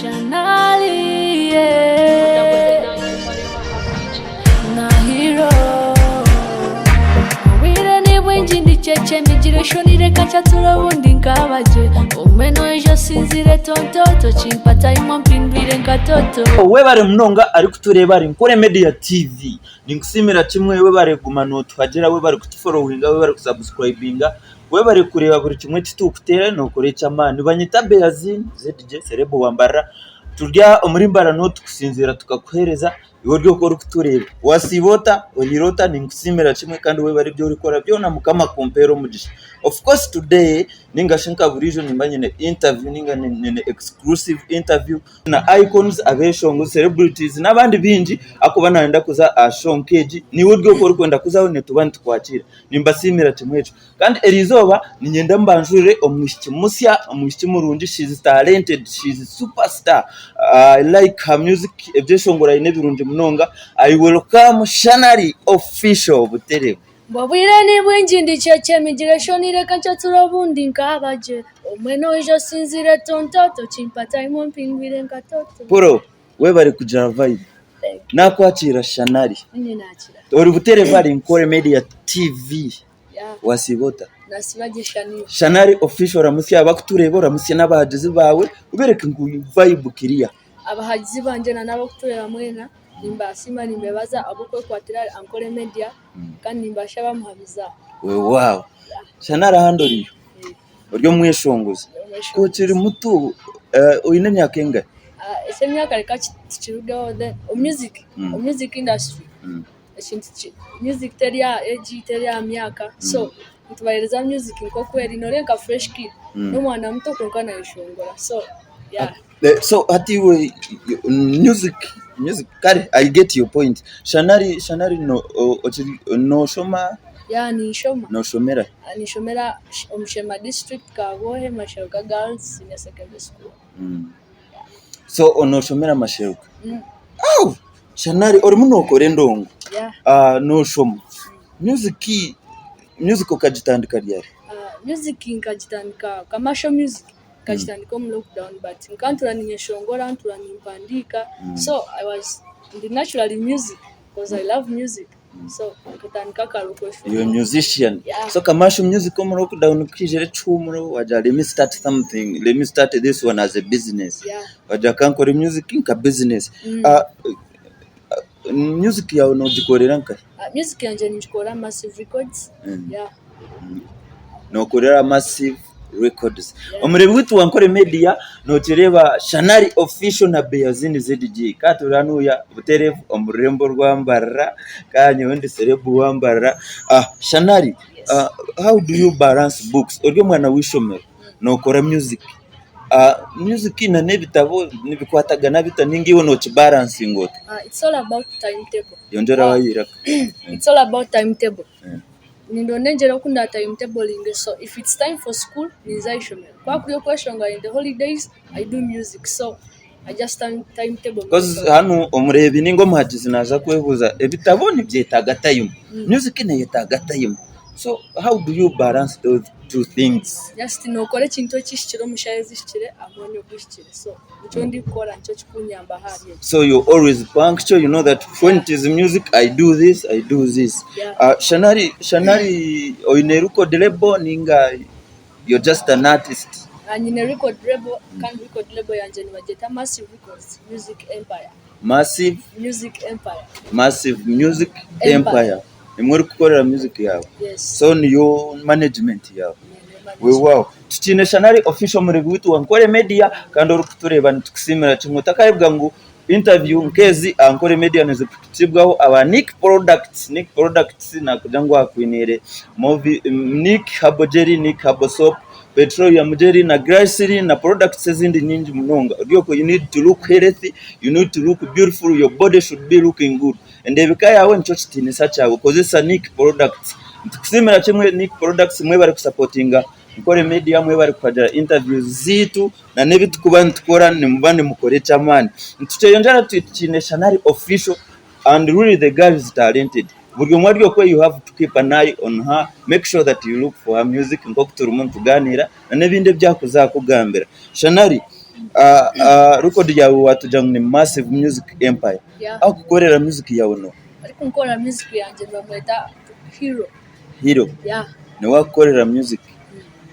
Shanali, yeah. Na hero. Obwire ni bwingi ndikyekye migire eshoni reka ncature obundi nkabagye Obumwe noija osinzire tontoto kimpa time ompindwire nka toto. Webare munonga arikutureeba ari Nkore Media TV. Ninkusiimira kimwe webare kuguma notuhagira, webare kutuforowinga, webare kusubscribinga, webare kureeba buri kimwe eki turikuteera nokora eky'amaani. Nibanyeta Beazin ZJ Celeb wa Mbarara. Turi aha omuri Mbarara niho turikusinziira tukakuheereza iwe ori okwo orikutureeba. Wasiiba ota? Oriire ota? Ninkusiimira kimwe kandi webare ebi orikukora byona Mukama akumpeere omugisha. Of course today ninga shi nka buriijo nimba nyine interview ninga nyine exclusive interview na icons, abeshongozi, celebrities n'abandi baingi ahakuba nayenda kuza aha show nk'egi naiwe ori okwo orikwenda kuzaho nituba nitukwakiira. Nimbasiimira kimwe ekyo. Kandi eriizooba niinyenda mbanjurire omwishiki musya, omwishiki murungi she is talented, she is super star, I like her music, ebyeshongoro aine birungi munonga, I welcome Shanari official Butereevu. Mbu obwire ni bwingi ndi kyekye migire eshoni reka ncature obundi nkabagye Obumwe noija osinzire tontoto kimpa time ompingwire nka toto. Poro webare kugira vibe. Nakwakiira Shanari. Nainye nakira. Ori butereevu ahari Nkore Media TV. Wasiiba ota? Nasiiba gye Shanari. Shanari official oramutsye abakutureeba oramutsye n'abahagizi baawe obereke ngu vibe clear. Abahagizi bangye na n'abakutureeba mwena nimbasiima nimbebaza ahabw'okwekwatira ahari Ankole Media kandi nimbashaba muhamize aho. Weewaawo. Shanari ahandi oriyo? Ori omweshongozi. Ku okiri muto oine emyaka engahi? Eky'emyaka reka tukirugeho then omu music industry ekintu ki music teri aha age teri aha myaka so nitubaheereza music nk'oku eri nooreeba nka fresh kid n'omwana muto kwonka naayeshongora so yeah. So hati iwe music music kare I get your point. Shanari Shanari no okiri noshoma? Yeah ninshoma. Noshomera hi? Ninshomera omu Sheema district Kabwohe Masheruka girls senior secondary school. So noshomera Masheruka? Shanari orimu nokora endongo, noshoma, music music okagitandika ryari? Music nkagitandika commercial music nkagitandika omu lockdown but nka ntuura ninyeshongora ntuura nimpandiika so I was ndi naturally music coz I love music so nkatandika kare okweshongora. You're a musician. Yeah. So commercial music omu lockdown ku haijire ekihuumuro wagira let me start something, let me start this one as a business. Yeah. Wagira ka nkore music nka business. Music yaawe noogikorera nkahi? Music yangye ningikorera Massive Records. Yeah. Nookorera Massive Records. Omureebi waitu wa Nkore Media nookireeba Shanari Official na Beazini ZG. Ka turi hanuya butereevu omu rurembo rwa Mbarara kandi nyowe ndi serebu wa Mbarara. Shanari, how do you balance books? Ori omwana w'eishomero nookora music. Music na n'ebitabo nibikwatagana bita ninga iwe nookibaransinga ota? It's all about timetable. Yongyeraho eiraka. It's all about timetable. Nindonda engyera oku nda timetablinge so if it's time for school ninza aha ishomero ku hakuri okweshongora in the holidays I do music so I just timetable Because myself. hanu omureebi ninga omuhagizi naaza kwebuuza ebitabo nibyetaaga time, music neyetaaga time so how do you balance those two things? Just nokora ekintu ekihikire omu shaaha ezihikire aha mwanya oguhikire so nikyo ndikukora nikyo kikunyamba ahari ekyo. So you're always punctual, you know that when it is music I do this, I do this. Yeah. Shanari, Shanari oine record label ninga you're just an artist? Nyine record label kandi record label yangye nibagyeta Massive Records Music Empire. Massive? Music Empire. Massive Music Empire. Empire. Nimwo orikukorera music yaawe? Yes. So niyo management yaawe? Niyo management. Weewaawo. Tukiine Shanari Official omureebi waitu wa Nkore Media kandi orikutureeba nitukusiimira kimwe. Otakayebwa ngu interview nk'ezi aha Nkore Media nizikutuusibwaho aba Nick Products. Nick Products nakugira ngu akwiniire Nick Herbal Jelly, Nick Herbal Soap, Petroleum Jelly na Glycerin na products ezindi nyingi munonga. Ori okwo you need to look healthy, you need to look beautiful, your body should be looking good. Endeebeka yaawe nikyo kitiinisa kyawe. Kozesa Nick Products. Nitukusiimira kimwe Nick Products mwebare kusapotinga Nkore Media, mwebare kuhagira interviews zaitu na n'ebi turikuba nitukora nimuba nimukora eky'amaani. Nitukyeyongyera tuti tukiine Shanari Official and really the girl is talented. Buri omwe ari okwe you have to keep an eye on her, make sure that you look for her music nk'oku turimu nitugaaniira na n'ebindi ebi arikuza kukugambira. Shanari, Record yaawe waatugira ngu ni Massive Music Empire. Yeah. Arikukukorera music yaawe n'oha? Arikunkorera music yangye nibamweta Hero. Hero? Yeah. Niwe akukorera music.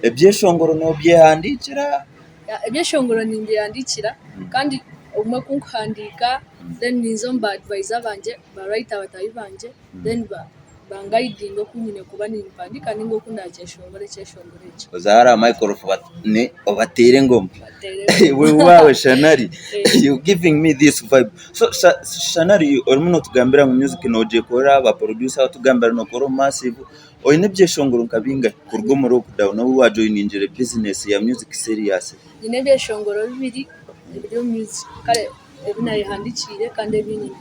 Ebyeshongoro noobyehandiikira? Yeah, ebyeshongoro nimbyehandiikira kandi obumwe ku nkuhandiika then ninza omu ba advisor bangye, ba writer bataahi bangye then bangayidinga oku nyine kuba nimpandiika ninga oku ndakyeshongore ekyeshongoro ekyo. Oze ahari microphone obateere engoma. Bateere engoma. Wewawe Shanari, you giving me this vibe. So Shanari orimu notugambira ngu music nogyekorera, ba producer batugambira nokora omu massive, oyine ebyeshongoro nka bingahi kuruga omu lockdown obu wajoiningire business ya music serious? Nyine ebyeshongoro bibiri ebiri omu music kare ebi nayehandikiire kandi ebi nyine.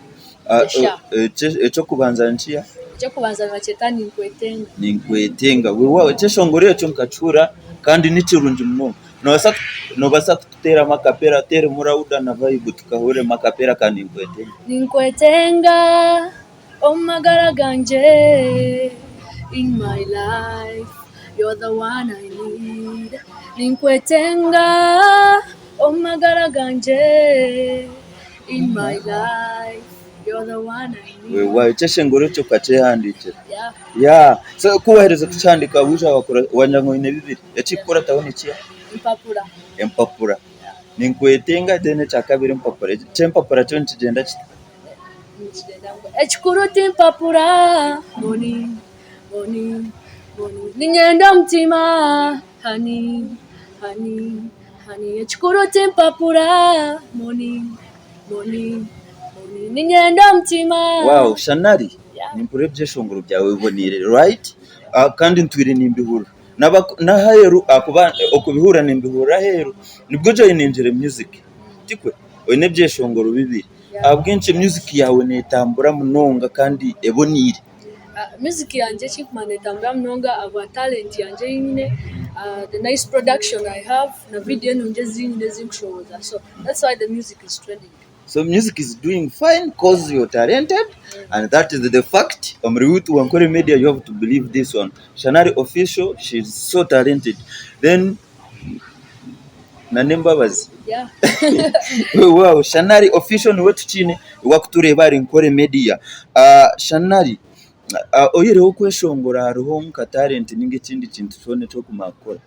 Eky'okubanza nikiha? Eky'okubanza nibakyeta Ninkwetenga. Ninkwetenga. Weewaawo ekyeshongoro ekyo nkakihurira kandi ni kirungi munonga. Noobaasa kututeeramu akapera oteeremu rawuda na vayibu tukahuriremu akapera ka Ninkwetenga. Ninkwetenga omu magara gangye, in my life you're the one I need. Ninkwetenga omu magara gangye. In my life, you're the one I need. Weewaawo ekyeshongoro ekyo okakyehandiikira? Yeah. Yeah. So ku waaherize kukihandiika waija wakora wagira ngu oine bibiri, ekirikukurataho nikiha? Empapura. Empapura. Ninkwetenga then ekyakabiri empapura. Eky'empapura kyo nikigyenda kita? Nikigyenda ngu ekikuru ti mpapura, money, money, money. Niinyenda omutima, honey, honey. Honey ekikuru ti mpapura money money money niinyenda omutima. Wow Shanari Yeah. nimpurira ebyeshongoro byawe biboniire right kandi ntwire nimbihurira n'aheeru ahakuba okubihurira nimbihurira aheeru nibwo ojoiningire music tikwe? Oine ebyeshongoro bibiri Yeah. ahabw'enki music yaawe neetambura munonga kandi eboniire? Music yangye ekikumara netambura munonga ahabwa talent yangye ei nyine, the nice production I have na video enungi ezi nyine ezi nkushohoza so that's why the music is trending. So music is doing fine coz you're talented and that is the fact omuri witu wa Ankole media you have to believe this one Shanari official she is so talented then na n'embabazi Yeah. Weewaawo Shanari official niwe tukiine owakutureeba ahari Nkore media. Ah, Shanari ah, oyihireho okweshongora hariho nka talent ninga ekindi kintu kyona eki orikumara kukora?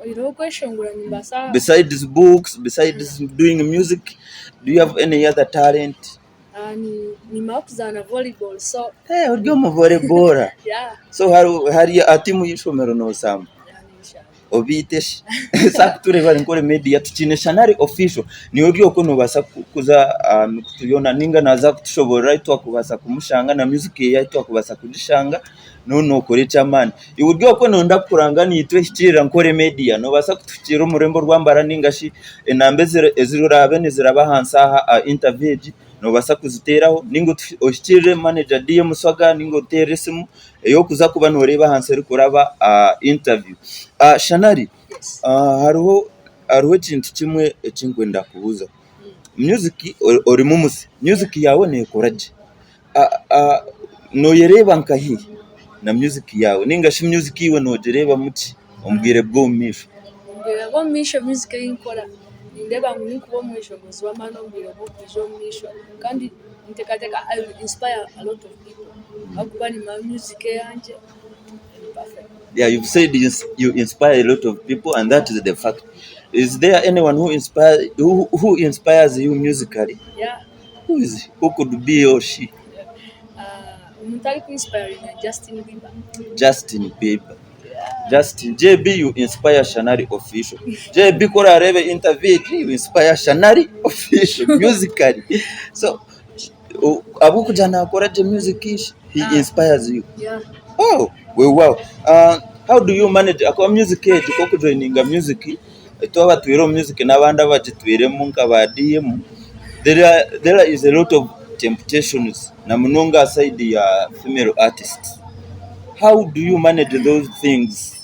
Oyihireho okweshongora nimbaasa Besides books, besides doing music, do you have any other talent? ah, ni- nimara kuzaana volleyball so Hey, ori omu volleyball. yeah, So hari hari aha tiimu y'eishomero noosamba? yeah, ninshamba. Obiite shi? Sakutureeba ari Nkore Media tukiine Shanari Official niiwe ori okwo noobaasa kuza aha mikutu yoona nainga naaza kutushoboorora ahu twakubaasa kumushanga na music ye ahu twakubaasa kugishanga nooba nookora eky'amaani. Iwe ori okwo nooyenda kukuranga naitwe hikiirira Nkore Media noobaasa kutuhikiirira omu rurembo rwa Mbarara nainga shi enamba eziraabe niziraba ahansi aha aha interview egi noobaasa kuziteeraho nainga ohikiirire manager DM Swaga nainga otuteerere esimu. Ey'okuza kuba nooreeba ahansi erikuraba aha interview. Shanari, hariho hariho ekintu kimwe eki ndikwenda kukubuuza. Music orimu omusi, music yaawe neekora gye. Nooyereeba nkahi na music yaawe nainga shi music iwe noogireebamu ki omu bwire bw'omumaisho? Omu bwire bw'omumaisho music ei nkukora nindeeba ngu ninkuba omweshongozi w'amaani omu bwire bw'okwija omu maisho kandi ninteekateeka I will inspire a lot of people ahabw'okuba nimanya music eyangye eri perfect. Yeah, you've said you inspire a lot of people and that is the fact. Is there anyone who inspire who inspires you musically? Yeah. Who is who could be or she? Omuntu arikunsipayaringa ni Justin Bieber. Justin Bieber. Justin JB you inspire Shanari official. JB ku orareebe interview egi you inspire Shanari official musically. So ahabw'okugira naakora gye music he inspires you. Yeah. Oh, weewaawo. How do you manage ahakuba music egi ku orikujoininga music, itwe abatwire omu music n'abandi abagitwiremu nka ba DM, there is a lot of temptations na munonga aha side ya female artists. How do you manage those things?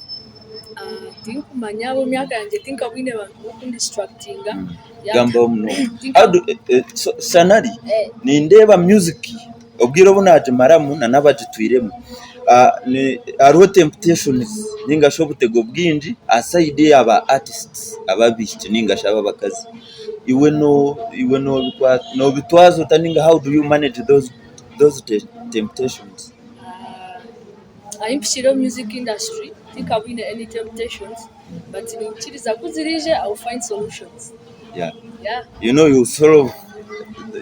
Tinkumanya ahabw'emyaka yangye tinkabwine bantu b'okundistractinga. Gambaho munonga. How do, so, Shanari, nindeeba music obwire obu naagimaramu na n'abagitwiremu, hariho temptations ninga shi obutego bwingi aha side ya ba artists ab'abaishiki ninga shi ab'abakazi. Iwe no iwe nobikwa nobitwaza ota ninga how do you manage those those temptations? Ahi mpikire omu music industry tinkabwine any temptations but niinyikiriza ku ziriije I will find solutions. Yeah. Yeah. You know you solve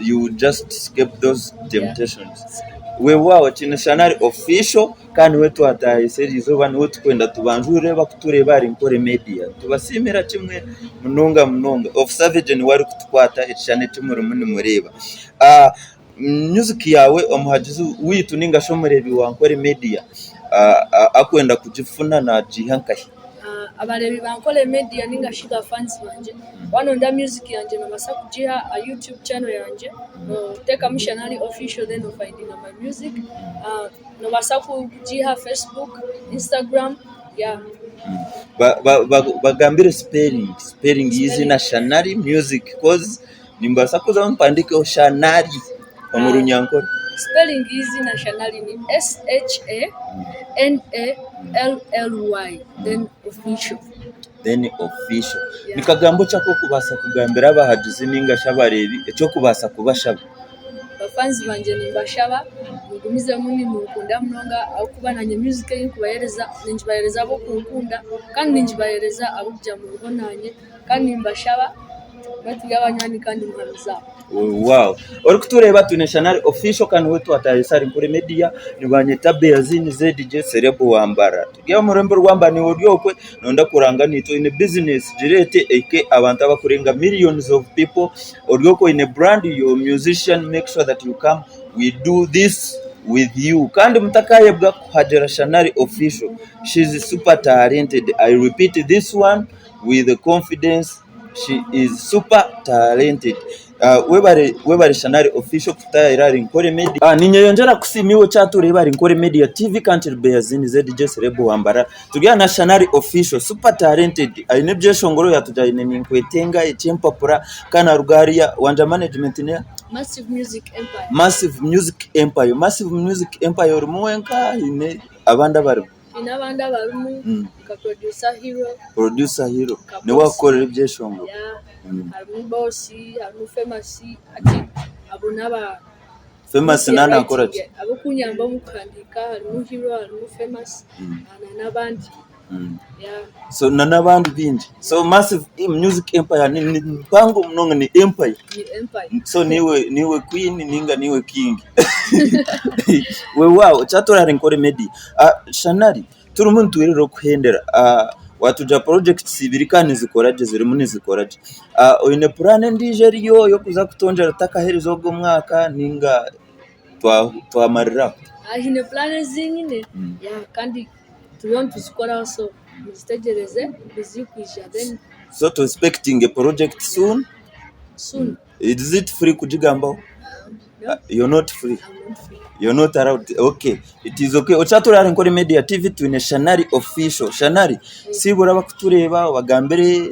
you just escape those temptations. Weewaawo kinu Shanari official kandi niwe twatahisa eri izooba niwe tukwenda tubanjurire abakutureeba ahari Nkore Media. Nitubasiimira kimwe munonga munonga. Of Savage niwe arikutukwata ekishushani eki murimu nimureeba. Ah, Music yaawe omuhagizi waitu ninga shi omureebi wa Nkore Media akwenda kugifuna nagiiha nkahi? Abareebi ba Nkore Media ninga shi ba fans bangye, waaba noyenda music yangye nobaasa kugiiha aha YouTube channel yangye noteekamu Shanari Official then ofayindinga my music. Nobaasa kugiiha aha Facebook, Instagram, yeah. Bagambire spelling, spelling y'eiziina Shanari music coz Nimbaasa kuzaho mpandiikeho Shanari omu Runyankore. Spelling y'eiziina Shanari ni S-H-A-N-A-L-L-Y then official. Then official. Ni kagambo ki aku orikubaasa kugambira abahagizi nainga shi abareebi eky'okubaasa kubashaba? Bafaani bangye nimbashaba mugumizemu nimunkunda munonga ahabw'okuba naanye music ei ndikubaheereza ningibaheereza ahabw'okunkunda kandi ningibaheereza ahabw'okugira ngu muriho naanye. Kandi nimbashaba mube turi abanywani kandi muhamize aho. Weewaawo. Orikutureeba twine Shanari Official kandi niwe twatahisa ahari Nkore Media. Nibanyeta Beazin ZJ Celeb wa Mbarara. Turi omu rurembo rwa Mbarara niiwe ori okwe noyenda kuranga naitwe oine bizinesi gireete ehike abantu abakurenga millions of people. Ori okwe oine brand you're a musician make sure that you come we do this with you. Kandi mutakayebwa kuhagira Shanari Official. She's super talented. I repeat this one. with confidence she is super talented webare webare Shanari official kutayira ahari Nkore Media. Ninyeyongyera kusiima iwe okyatureeba ahari Nkore Media TV Country Beazin ZJ Celeb Wambara turi aha na Shanari official super talented aine ebyeshongoro yatugira aine ninkwetenga eky'empapura kandi naruga hariya wangya management neha? Massive Music Empire. Massive Music Empire, Massive Music Empire orimu wenka haine abandi abarimu? Haine abandi abarimu nka Producer Hero. Producer Hero niwe akukorera ebyeshongoro. Yeah, harimu Boss, harimu Famous, hati abo n'aba Famous naaba naakora ki? Ab'okunyamba omu kuhandiika harimu Hero, harimu Famous na n'abandi. Yeah. So na n'abandi baingi. So Massive Music Empire ni mpango munonga ni empire. Ni empire. So niiwe niiwe queen ninga niiwe king. Weewaawo kyatura ahari Nkore Media. Shanari turimu nitwirira okuhendera. Waatugira projects ibiri kandi nizikora gye zirimu nizikora gye. Oine puraani endiijo eriyo ey'okuza kutongyera otakaherize ogu omwaka ninga twamarira aho? Haine puraani ezi nyine kandi turiyo nituzikoraho so muzitegyereze nizirikwija then. So tu expectinge project soon? Soon. Is it free kugigambaho? No. You're not free. I'm not free. You're not allowed. Okay. It is okay. Okyaturi ahari Nkore Media TV twine Shanari official. Shanari, siibura abakutureeba obagambire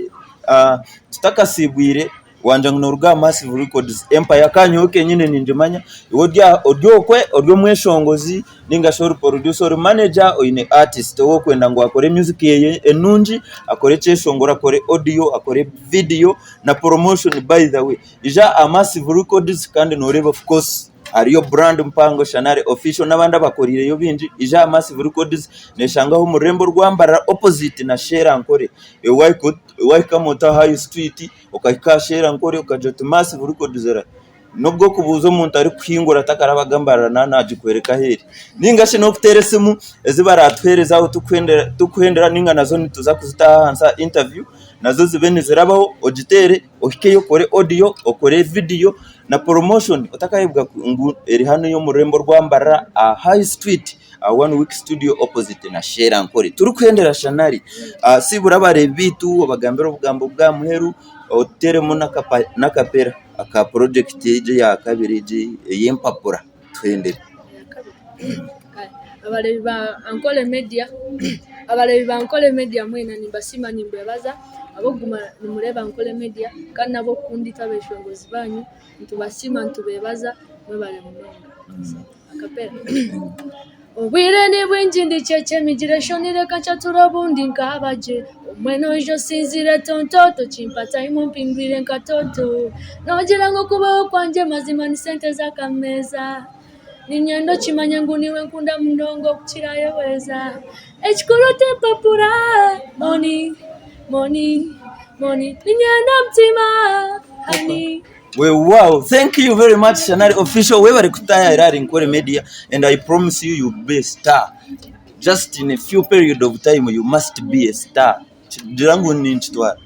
tutakasiibwire Wangye ngu noruga aha Massive Records Empire ka nyowe kenyine ningimanya iwe ori aha ori okwe ori omweshongozi ninga shi ori producer ori manager oine artist ou orikwenda ngu akore music yeye enungi akore ekyeshongoro akore audio akore video na promotion by the way ija aha Massive Records kandi noreeba of course hariyo brand mpango Shanari official n'abandi abakoriireyo baingi ija aha Massive Records neshangaho omu rurembo rwa Mbarara opposite na Sheila Nkore wahika ota aha High Street Okahika aha Sheila Nkore okagira oti Massive Records erahi? N'obu orikubuuza omuntu arikuhingura atakarabaga Mbarara naaba naagikworeka ahu eri. Nainga shi n'okuteera esimu ezi baraatuheereza aho turikuhendera nainga nazo nituza kuzita ahansi aha interview nazo zibe nizirabaho ogiteere ohikeyo okore audio, okore vidiyo na promotion otakaayebwa ngu eri hanu omu rurembo rwa Mbarara aha High Street aha One Week Studio opposite na Sheila Nkore. Turikuhendera Shanari, siibura abareebi baitu obagambire obugambo bw'aha muheru otuteeremu n'akapera aka purojekiti egi eya kabiri egi ey'empapura tuhendere. Abareebi ba Ankole Media, abareebi ba Ankole Media mwena nimbasiima nimbeebaza ahabw'okuguma nimureeba Ankole Media kandi n'ab'okukunda itwe abeshongozi baanyu nitubasiima nitubeebaza mwebare munonga. Acapella. Obwire ni bwingi ndi kyekye migire eshoni reka nshature obundi nkaaba gye Obumwe noija osinziire tonto tokimpa time ompindwire nka toto Noogira ngu okubaho kwangye mazima ni sente z'akameeza Niinyenda okimanye ngu niiwe nkunda munonga okukirayo weeza Ekikuru ti mpapura money, money, money Niinyenda omutima honey. Weewaawo thank you very much Shanari official webare kutaayaira ahari Nkore media and I promise you you'll be a star just in a few period of time you must be a star gira ngu ninkitwara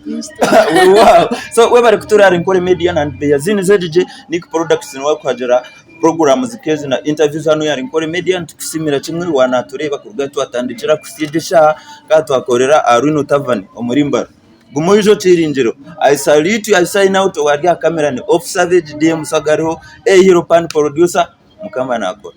weewaawo so webare kutuura ahari Nkore media na Beyazini ZJ Nick Products niwe arikuhagira programs nk'ezi na interviews hanu ahari Nkore media nitukusiimira kimwe waanatureeba kuruga ahu twatandikira kuhitsya egi eshaaha kandi twakorera aha Rhino Tavern omuri Mbara. Guma oije okiringiro. I salute you, I sign out owari aha camera ni Officer VGDM Sagariho, A Hero Pan Producer, Mukama nakora.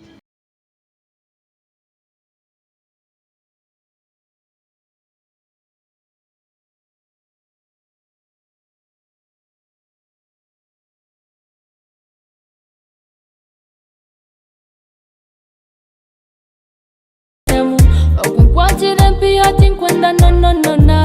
Ogu nkwatire empiiha tinkwenda no no no na.